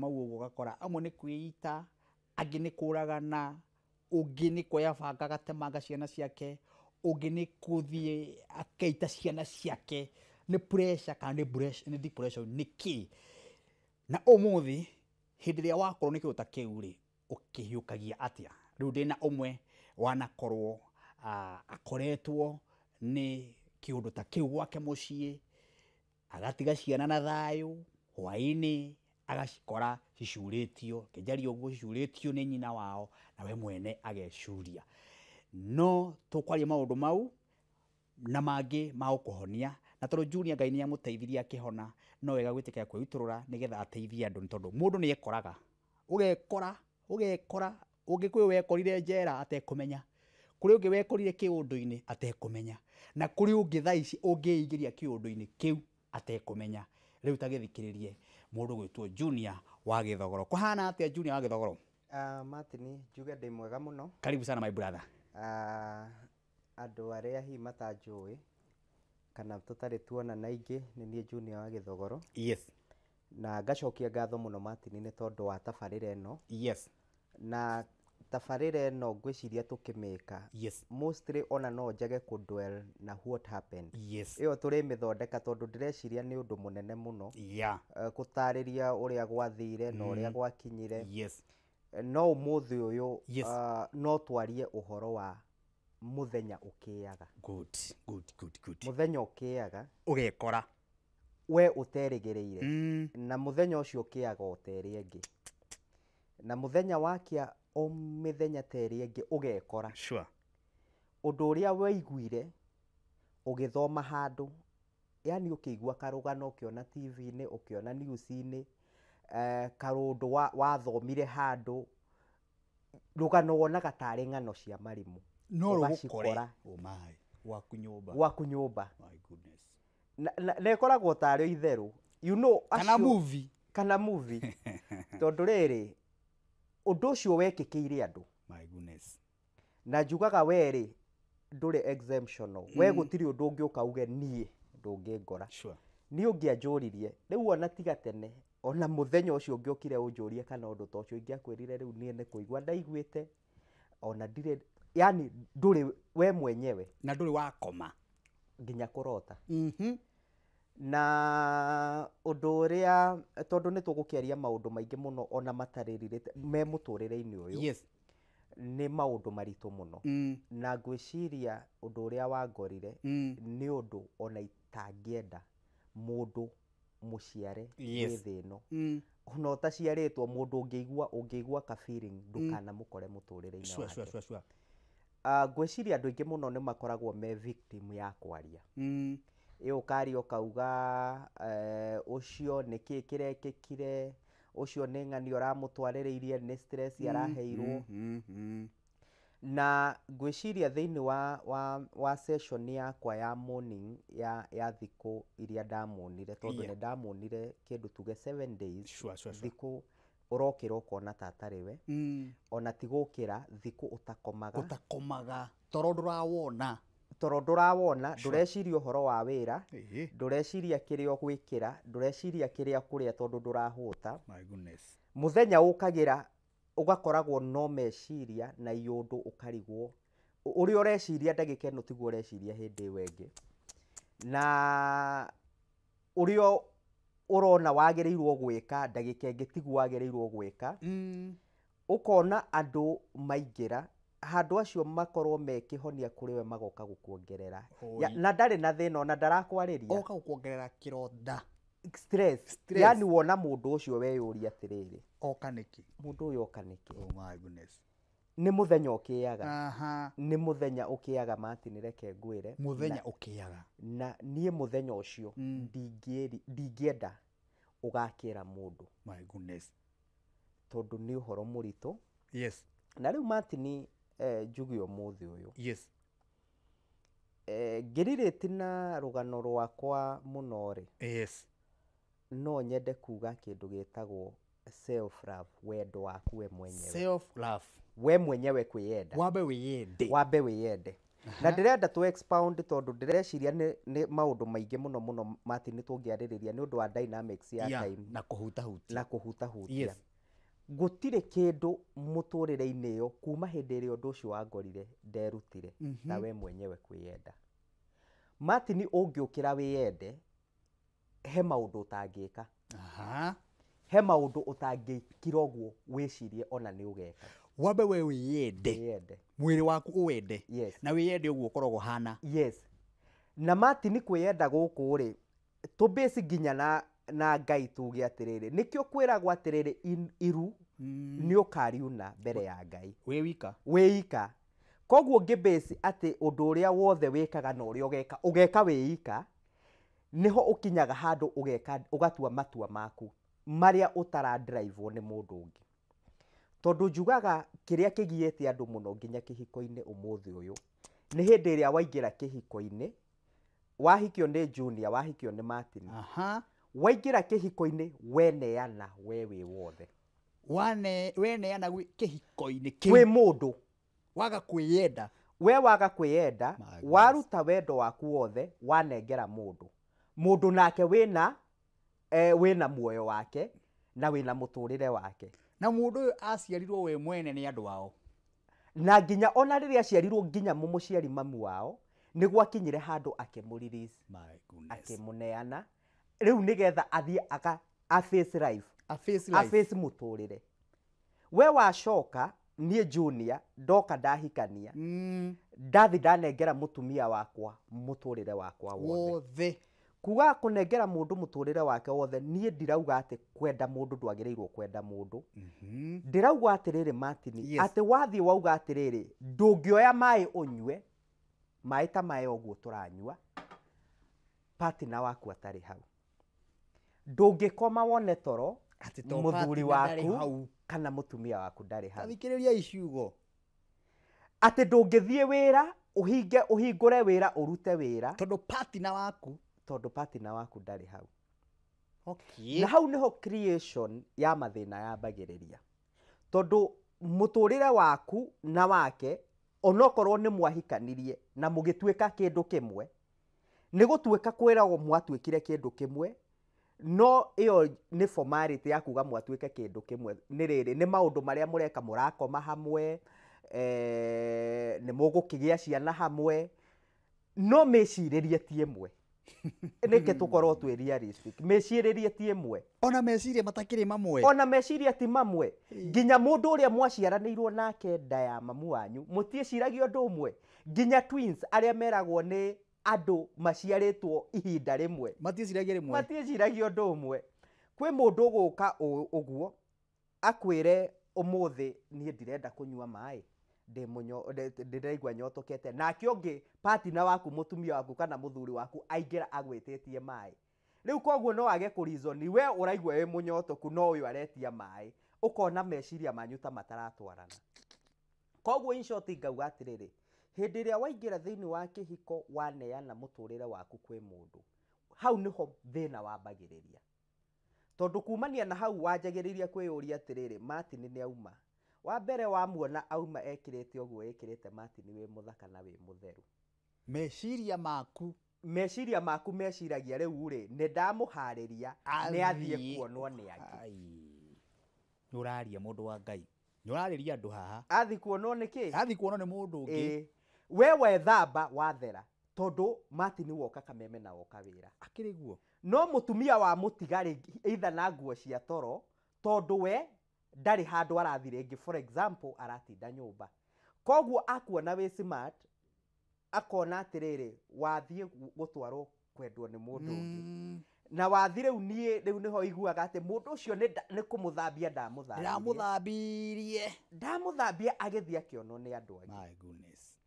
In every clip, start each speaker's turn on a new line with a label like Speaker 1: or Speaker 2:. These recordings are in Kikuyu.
Speaker 1: Mau ũguo ũgakora amwe nĩ kwĩita, angĩ nĩ kũragana, ũngĩ nĩ kuoya banga agatemanga ciana ciake, ũngĩ nĩ kũthiĩ akeita ciana ciake, nĩ pressure kana nĩ depression, nĩ kĩ. Na ũmũthĩ hĩndĩ ĩrĩa wakorwo nĩ kĩndũ ta kĩu rĩ, ũkĩhiũkagia atĩa? Rĩu ndĩna ũmwe wanakorwo akoretwo nĩ kĩũndũ ta kĩu gwake mũciĩ, agatiga ciana na thayũ, hwaĩ-inĩ agacikora cicurĩtio, kĩnjaria ũguo cicurĩtio nĩ nyina wao, na we mwene agecuria. No tũkwaria maũndũ mau na mangĩ ma gũkũhonia, na tondũ Junior Ngai nĩ amũteithirie akĩhona, no wega gwĩtĩkĩra kwĩrutũrũra nĩgetha ateithie andũ, nĩ tondũ mũndũ nĩ ekoraga, ũgekora, ũgekora, ũngĩ kwĩ wekorire njera atekũmenya, kũrĩ ũngĩ wekorire kĩũndũ-inĩ atekũmenya, na kũrĩ ũngĩ thaa ici ũngĩingĩria kĩũndũ-inĩ kĩu atekũmenya. Rĩu ta gĩthikĩrĩrie mũndũ gwĩtwo Junior wa Gĩthogoro. Kũhana atĩa Junior wa Gĩthogoro?
Speaker 2: Martin, njuge ndĩ mwega mũno.
Speaker 1: Karibu sana my brother.
Speaker 2: Andũ arĩa hihi matanjũĩ kana tũtarĩ tuonana aingĩ, nĩ niĩ Junior wa Gĩthogoro.
Speaker 1: Yes.
Speaker 2: Na ngacokia ngatho mũno Martin nĩ tondũ wa tabarĩra ĩno.
Speaker 1: Yes.
Speaker 2: Na tabarĩra ĩno ngwĩciria tũkĩmĩka.
Speaker 1: Yes.
Speaker 2: Mostly ona no njage kũ dwell na what happened.
Speaker 1: Yes.
Speaker 2: Ĩyo tũrĩmĩthondeka tondũ ndĩreciria nĩ ũndũ mũnene mũno.
Speaker 1: Yeah.
Speaker 2: Gũtarĩria ũrĩa gwathire na ũrĩa gwakinyire.
Speaker 1: Yes.
Speaker 2: No ũmũthĩ ũyũ,
Speaker 1: Yes.
Speaker 2: No twarie ũhoro wa mũthenya ũkĩaga.
Speaker 1: Good, good, good, good.
Speaker 2: Mũthenya ũkĩaga.
Speaker 1: Ũgekora.
Speaker 2: We ũterĩgĩrĩire. Na mũthenya ũcio ũkĩaga o ta ĩrĩa ĩngĩ. Na mũthenya wakia o mĩthenya ta ĩrĩa ĩngĩ ũgekora.
Speaker 1: Sure.
Speaker 2: Ũndũ ũrĩa waiguire ũgĩthoma handũ, yani ũkĩigua karũgano, ũkĩona TV-inĩ, ũkĩona news-inĩ, karũndũ wathomire handũ, rũgano wonaga tarĩ ng'ano cia marimũ.
Speaker 1: No rũgũkore.
Speaker 2: Ũgacikora.
Speaker 1: Oh my. Gwaku nyũmba.
Speaker 2: Gwaku nyũmba.
Speaker 1: My goodness.
Speaker 2: Na ĩkoragwo tarĩ itherũ. You know,
Speaker 1: Kana
Speaker 2: acio
Speaker 1: movie.
Speaker 2: Kana movie. Tondũ rĩrĩ, ũndũ ũcio wekĩkĩire andũ.
Speaker 1: My goodness.
Speaker 2: Na njugaga we rĩ, ndũrĩ exemptional. We gũtirĩ ũndũ ũngĩũka uge niĩ ndũngĩngora.
Speaker 1: Sure.
Speaker 2: Niĩ ũngĩanjũririe, rĩu ona tiga tene, ona mũthenya ũcio ũngĩokire ũnjũrie kana ũndũ ta ũcio, ingĩakwĩrire rĩu niĩ nĩ kũigua ndaiguĩte, ona ndirĩ, yani ndũrĩ we mwenyewe.
Speaker 1: Na ndũrĩ wakoma.
Speaker 2: Nginya kũrota. Na ũndũ ũrĩa, tondũ nĩ tũgũkĩaria maũndũ maingĩ mũno ona matarĩ related, me mũtũrĩre-inĩ ũyũ.
Speaker 1: Yes.
Speaker 2: Nĩ maũndũ maritũ mũno. Na ngwĩciria ũndũ ũrĩa wangorire, nĩ ũndũ ona itangĩenda mũndũ mũciare
Speaker 1: Yes.
Speaker 2: wĩ thĩ ĩno. Ona ũtaciarĩtwo, mũndũ ũngĩigua ka feeling, ndũkanamũkore mũtũrĩre-inĩ
Speaker 1: Sure,
Speaker 2: wake.
Speaker 1: sure, sure, sure.
Speaker 2: Ngwĩciria andũ aingĩ mũno nĩ makoragwo me victim ya kwaria. Ĩ ũkaria ũkauga, ũcio nĩ kĩ kĩrekĩkire, ũcio nĩ ng'ani ũramũtwarĩrĩirie, nĩ stress araheirwo. Na ngwĩciria thĩinĩ wa session yakwa ya morning ya thikũ iria ndamuonire, tondũ nĩ ndamuonire kĩndũ tuge 7 days,
Speaker 1: Sure, sure, sure.
Speaker 2: thikũ ũrokĩra ũkona ta atarĩ we. Ona ti gũkĩra, thikũ ũtakomaga.
Speaker 1: Ũtakomaga. Toro ndũrawona.
Speaker 2: Toro ndũrawona, ndũreciria ũhoro wa wĩra,
Speaker 1: Ĩhĩ.
Speaker 2: ndũreciria kĩrĩa ũgwĩkĩra, ndũreciria kĩrĩa kũrĩa tondũ ndũrahũta.
Speaker 1: My goodness.
Speaker 2: Mũthenya ũkagĩra, ũgakoragwo no meciria na iũndũ ũkarigwo. Ũrĩa ũreciria ndagĩka ĩno tiguo ũreciria hĩndĩ ĩyo ĩngĩ. Na ũrĩa ũrona wagĩrĩirwo gwĩka ndagĩka ĩngĩ tiguo wagĩrĩirwo gwĩka. Ũkona andũ maingĩra, handũ acio makorwo me kĩhonia kũrĩ we magoka gũkuongerera.
Speaker 1: Oi.
Speaker 2: Ya, na ndarĩ na thĩna ona ndarakwarĩria.
Speaker 1: Oka gũkuongerera kĩronda.
Speaker 2: Stress.
Speaker 1: Stress.
Speaker 2: Yani wona mũndũ ũcio weyũria atĩrĩrĩ.
Speaker 1: Oka nĩkĩ?
Speaker 2: Mũndũ ũyũ oka nĩkĩ?
Speaker 1: Oh my goodness.
Speaker 2: Nĩ mũthenya ũkĩaga.
Speaker 1: Aha.
Speaker 2: Nĩ mũthenya ũkĩaga, Martin, reke ngwĩre.
Speaker 1: Mũthenya ũkĩaga.
Speaker 2: Na niĩ mũthenya ũcio ndingĩenda ũgakĩra mũndũ.
Speaker 1: My goodness.
Speaker 2: Tondũ nĩ ũhoro mũritũ.
Speaker 1: Yes.
Speaker 2: Na rĩu Martin, njuge ũmũthĩ ũyũ.
Speaker 1: Yes.
Speaker 2: Ngĩrirĩti na rũgano rwakwa mũno rĩ.
Speaker 1: Yes.
Speaker 2: No nyende kuga kĩndũ gĩtagwo self love, wendo waku we mwenyewe.
Speaker 1: Self love.
Speaker 2: We mwenyewe kwĩyenda.
Speaker 1: Wambe wĩyende.
Speaker 2: Wambe wĩyende. Na ndĩrenda tũ expound tondũ ndĩreciria nĩ maũndũ maingĩ mũno mũno Martin tũngĩarĩrĩria nĩ ũndũ wa dynamics ya time
Speaker 1: na kũhutahutia.
Speaker 2: Na kũhutahutia.
Speaker 1: Yes.
Speaker 2: Gũtirĩ kĩndũ mũtũrĩre-inĩ ĩyo kuma hĩndĩ ĩrĩa ũndũ ũcio wangorire nderutire ta we mwenyewe kwĩyenda. Martin, ũngĩũkĩra wĩyende, he maũndũ ũtangĩka. He maũndũ ũtangĩkira ũguo wĩcirie ona nĩ ũgeka.
Speaker 1: Wambe we wĩyende.
Speaker 2: Wĩyende.
Speaker 1: Mwĩrĩ waku ũwende.
Speaker 2: Yes.
Speaker 1: Na wĩyende ũguo ũkoragwo hana.
Speaker 2: Yes, na Martin, kwĩyenda gũkũ rĩ, tũbase nginya na Ngai, tuge atĩrĩrĩ, nĩkĩo kwĩragwo atĩrĩrĩ, iru nĩ ũkariuna mbere ya Ngai.
Speaker 1: Wĩ wika.
Speaker 2: Wĩ ika. Koguo ngĩbase atĩ ũndũ ũrĩa wothe wĩkaga na ũrĩa ũgeka, ũgeka wĩ ika, nĩho ũkinyaga handũ ũgeka, ũgatua matua maku marĩa ũtaradrivewo nĩ mũndũ ũngĩ. Tondũ njugaga kĩrĩa kĩgiĩte andũ mũno nginya kĩhiko-inĩ ũmũthĩ ũyũ nĩ hĩndĩ ĩrĩa waingĩra kĩhiko-inĩ, wahikio nĩ Junior, wahikio nĩ Martin, waingĩra kĩhiko-inĩ, weneana we wĩ wothe.
Speaker 1: Wane weneana gwĩ kĩhiko-inĩ
Speaker 2: kwĩ
Speaker 1: kĩu.
Speaker 2: Mũndũ.
Speaker 1: Waga kwĩyenda.
Speaker 2: We waga kwĩyenda.
Speaker 1: My goodness.
Speaker 2: Waruta wendo waku wothe, wanengera mũndũ, mũndũ nake wĩna wĩna muoyo wake na wĩna mũtũrĩre wake.
Speaker 1: Na mũndũ ũyũ aciarirwo we mwene nĩ andũ ao.
Speaker 2: Na nginya ona rĩrĩa aciarirwo, nginya mũmũciari mamu wao nĩ gwakinyire handũ akĩmũ-release.
Speaker 1: My goodness.
Speaker 2: Akĩmũneana rĩu nĩgetha athiĩ aka a face life.
Speaker 1: A face
Speaker 2: a
Speaker 1: life.
Speaker 2: Face mũtũrĩre. We wacoka, niĩ Junior ndoka ndahikania, ndathi ndanengera mũtumia wakwa mũtũrĩre wakwa wothe.
Speaker 1: Wothe.
Speaker 2: Kuga kũnengera mũndũ mũtũrĩre wake wothe, niĩ ndirauga atĩ kwenda mũndũ ndwagĩrĩirwo kwenda mũndũ. Ndĩrauga atĩrĩrĩ, Martin, atĩ wathiĩ wauga atĩrĩrĩ, ndũngĩoya maĩ ũnyue maĩ ta maya ũguo tũranyua, partner waku atarĩ hau. Ndũngĩkoma wone toro
Speaker 1: Atĩ to
Speaker 2: mũthuri
Speaker 1: partner ndarĩ
Speaker 2: waku
Speaker 1: hau.
Speaker 2: kana mũtumia waku ndarĩ hau.
Speaker 1: Tathikĩrĩria iciugo.
Speaker 2: Atĩ ndũngĩthiĩ wĩra, ũhinge, ũhingũre wĩra, ũrute wĩra
Speaker 1: tondũ partner waku
Speaker 2: tondũ partner waku ndarĩ hau. Na hau nĩho creation ya mathĩna yambagĩrĩria, tondũ mũtũrĩre waku na wake, onokorwo nĩ mwahikanirie na mũgĩtuĩka kĩndũ kĩmwe, nĩ gũtuĩka kwĩragwo mwatuĩkire kĩndũ kĩmwe, no ĩyo nĩ formality ya kuga mwatuĩke kĩndũ kĩmwe. Nĩ rĩrĩ, nĩ maũndũ marĩa mũreka, mũrakoma hamwe, nĩ mũgũkĩgĩa ciana hamwe, no mĩcirĩrie ti ĩmwe. Nĩkĩ tũkorwo twĩ realistic, mĩcirĩrie ti ĩmwe.
Speaker 1: Ona meciria matakĩrĩ mamwe.
Speaker 2: Ona meciria ti mamwe. Nginya mũndũ ũrĩa mwaciaranĩirwo nake nda ya mamu wanyu mũtiĩciragia ũndũ ũmwe. Nginya twins arĩa meragwo nĩ andũ maciarĩtwo ihinda rĩmwe
Speaker 1: matiĩciragia rĩmwe.
Speaker 2: Matiĩciragia ũndũ ũmwe. Kwĩ mũndũ ũgũka ũguo akwĩre, "Ũmũthĩ niĩ ndirenda kũnyua maĩ, ndĩraigua nyotokete." Nake ũngĩ, partner waku, mũtumia waku kana mũthuri waku, aingĩra agwĩtĩtie maĩ. Rĩu koguo no age kũreason, we ũraigua wĩ mũnyotoku no ũyũ aretia maĩ. Ũkona meciria manyu ta mataratwarana. Koguo in short ngauga atĩrĩrĩ, hĩndĩ ĩrĩa waingĩra thĩinĩ wa kĩhiko, waneana mũtũrĩre waku kwĩ mũndũ, hau nĩho thĩna wambagĩrĩria, tondũ kumania na hau wanjagĩrĩria kwĩyũria atĩrĩrĩ, Martin nĩ auma wa mbere, wamuona auma ekĩrĩte ũguo ĩkĩrĩte, Martin wĩ mũthaka na wĩ mũtheru.
Speaker 1: Meciria maku.
Speaker 2: Meciria maku meciragia rĩu rĩ, nĩ ndamũharĩria nĩ athiĩ kuonwo nĩ angĩ.
Speaker 1: Ai. Nĩ ũraria, mũndũ wa Ngai, nĩ ũrarĩria andũ haha.
Speaker 2: Athiĩ kuonwo nĩ kĩ?
Speaker 1: Athiĩ kuonwo nĩ mũndũ ũngĩ.
Speaker 2: Ĩĩ. We wethamba wathera, tondũ Martin woka kameme na woka wĩra.
Speaker 1: Akĩrĩ guo.
Speaker 2: No mũtumia wa mũtiga rĩngĩ either na nguo cia toro, tondũ we ndarĩ handũ arathi rĩngĩ, for example aratinda nyũmba, koguo akuona wĩ smart, akona atĩrĩrĩ, wathiĩ gũtwarwo kwendwo nĩ mũndũ ũngĩ. Na wathi rĩu, niĩ rĩu nĩho iguaga atĩ mũndũ ũcio nĩ kũmũthambia ndamũthambirie.
Speaker 1: Ndĩramũthambirie.
Speaker 2: Ndamũthambia agĩthiĩ akĩonwo nĩ andũ angĩ.
Speaker 1: My goodness.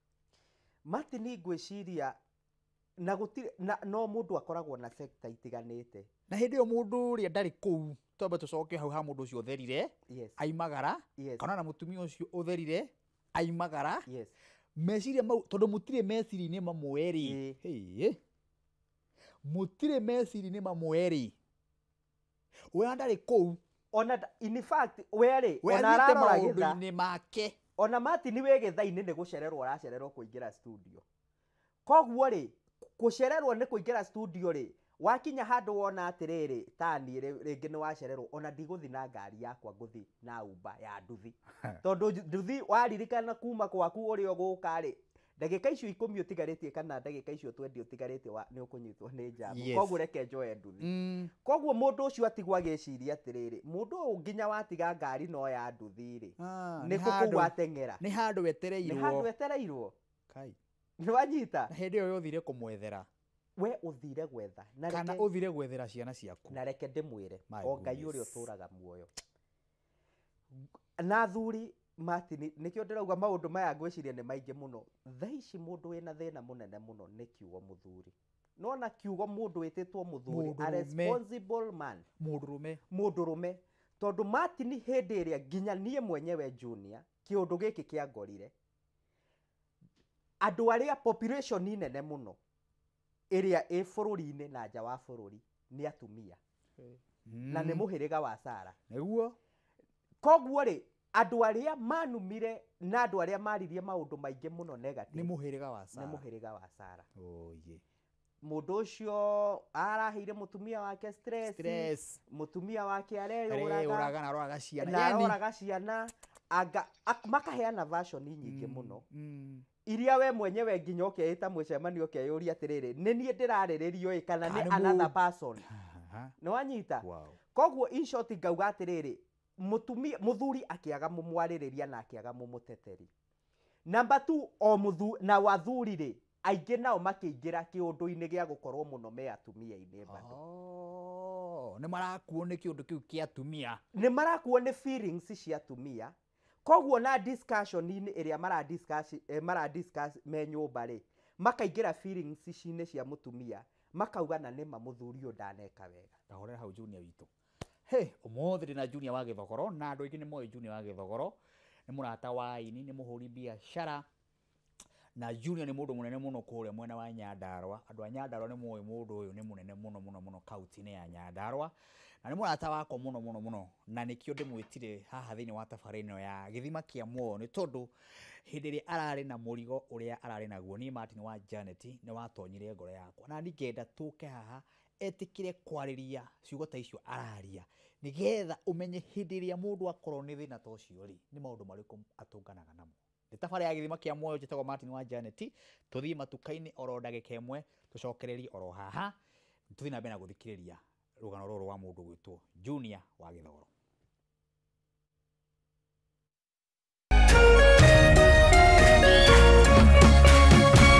Speaker 2: Martin, ngwĩciria na gũtirĩ na, no mũndũ akoragwo na sector itiganĩte.
Speaker 1: Na hĩndĩ ĩyo mũndũ ũrĩa ndarĩ kũu, twambe tũcoke hau ha mũndũ ũcio ũtherire aimagara, kana na mũtumia ũcio ũtherire aimagara, meciria mau, tondũ mũtirĩ meciria-inĩ mamwe rĩ, hĩ, mũtirĩ meciria-inĩ mamwe rĩ, we ndarĩ kũu.
Speaker 2: Ona in fact we rĩ,
Speaker 1: we
Speaker 2: ona
Speaker 1: athiĩte
Speaker 2: ararora gĩtha
Speaker 1: maũndũ-inĩ make.
Speaker 2: Ona Martin wĩ gĩthaa-inĩ nĩ gũcererwo ũracererwo kũingĩra studio. Koguo rĩ, gũcererwo nĩ kũingĩra studio rĩ, wakinya handũ wona atĩrĩrĩ, ta niĩ rĩngĩ nĩ wacererwo, ona ndigũthiĩ na ngari yakwa, ngũthiĩ na Uber ya nduthi. Tondũ nduthi waririkana kuma gwaku ũrĩa ũgũka rĩ, ndagĩka icio 10 ũtigarĩtie kana ndagĩka icio 20 ũtigarĩtie nĩ ũkũnyitwo nĩ njamu.
Speaker 1: Yes.
Speaker 2: Koguo reke njoe nduthi. Koguo mũndũ ũcio atigwo agĩciria atĩrĩrĩ, mũndũ ũyũ nginya watiga ngari no ya nduthi rĩ, nĩ kũ kũu ateng'era.
Speaker 1: Nĩ handũ
Speaker 2: Nĩ
Speaker 1: etereirwo.
Speaker 2: handũ etereirwo.
Speaker 1: Kai.
Speaker 2: Nĩ wanyita?
Speaker 1: Na hĩndĩ ĩyo ũthire kũmwethera.
Speaker 2: We ũthire gwetha. Na
Speaker 1: Kana ũthire gwethera ciana ciaku.
Speaker 2: Na reke ndĩmwĩre,
Speaker 1: My
Speaker 2: o Ngai ũrĩa
Speaker 1: goodness.
Speaker 2: ũtũraga muoyo. Na athuri Martin, nĩkĩo ndĩrauga maũndũ maya ngwĩciria nĩ maingĩ mũno. Thaa ici mũndũ wĩna thĩna mũnene mũno nĩ kiugo mũthuri. Nona kiugo mũndũ wĩtĩtwo mũthuri, a
Speaker 1: Mũndũrũme.
Speaker 2: responsible man.
Speaker 1: Mũndũrũme.
Speaker 2: Mũndũrũme. Tondũ Martin hĩndĩ ĩrĩa nginya niĩ mwenyewe Junior, kĩũndũ gĩkĩ kĩangorire. Andũ arĩa population nene mũno ĩrĩa ĩ bũrũri-inĩ na nja wa bũrũri nĩ atumia. Na nĩ mũhĩrĩga wa Sara.
Speaker 1: Nĩguo.
Speaker 2: Koguo rĩ, andũ arĩa manumire na andũ arĩa maririe maũndũ maingĩ mũno negative
Speaker 1: Nĩ mũhĩrĩga wa Sara.
Speaker 2: Nĩ mũhĩrĩga wa Sara.
Speaker 1: Oye.
Speaker 2: Mũndũ ũcio araheire mũtumia wake stress.
Speaker 1: Stress.
Speaker 2: Mũtumia wake areyũraga.
Speaker 1: Areyũraga na aroraga ciana.
Speaker 2: Na
Speaker 1: Yani
Speaker 2: aroraga ciana. Anga, makaheana version nyingĩ mũno. Iria we mwenyewe nginya ũkeĩta mũcemanio ũkeyũria atĩrĩrĩ, nĩ niĩ ndĩrarĩrĩrio ĩ kana nĩ
Speaker 1: Kana nĩ
Speaker 2: another
Speaker 1: mũndũ.
Speaker 2: person. Nĩ wanyita?
Speaker 1: Wow.
Speaker 2: Koguo in short ngauga atĩrĩrĩ, mũtumia, mũthuri akĩaga mũmwarĩrĩria na akĩaga mũmũteteri. Number 2, o mũthu, na wathuri rĩ, aingĩ nao makĩingĩra kĩũndũ-inĩ gĩa gũkorwo mũno me atumia-inĩ bado.
Speaker 1: Oh, nĩ marakuo nĩ kĩũndũ kĩu kĩa atumia.
Speaker 2: Nĩ marakuo nĩ feelings cia atumia. Koguo na discussion-inĩ ĩrĩa mara discuss me nyũmba rĩ, makaingĩra feelings ci-inĩ cia mũtumia, makauga na nĩma mũthuri ũyũ ndaneka wega.
Speaker 1: Ndahorera hau Junior witũ. Hey, ũmũthĩ ndĩna Junior wa Gĩthogoro, na andũ aingĩ nĩ moĩ Junior wa Gĩthogoro, nĩ mũrata wa aini, nĩ mũhũri biacara, na Junior nĩ mũndũ mũnene mũno kũrĩa mwena wa Nyandarua. Andũ a Nyandarua nĩ moĩ mũndũ ũyũ nĩ mũnene mũno mũno mũno kaunti-inĩ ya Nyandarua, na nĩ mũrata wakwa mũno mũno mũno, na nĩkĩo ndĩmwĩtire haha thĩinĩ wa tabarĩra ĩno ya Gĩthima kĩa Muoyo, nĩ tondũ hĩndĩ ĩrĩa ararĩ na mũrigo ũrĩa ararĩ naguo, niĩ Martin wa Janet nĩ watonyire ngoro yakwa, na niĩ ngenda tũke haha etĩkĩre kwarĩria ciugo ta icio araria, nĩgetha ũmenye hĩndĩ ĩrĩa mũndũ akorwo nĩ thĩna ta ũcio rĩ, nĩ maũndũ marĩkũ atũnganaga namo. Nĩ tabarĩra ya Gĩthima kĩa Muoyo, njĩtagwo Martin wa Janet. Tũthiĩ matuka-inĩ oro ndagĩka ĩmwe, tũcokererie oro haha, tũthiĩ na mbere na gũthikĩrĩria rũgano rũrũ rwa mũndũ gwĩtwo Junior wa Gĩthogoro.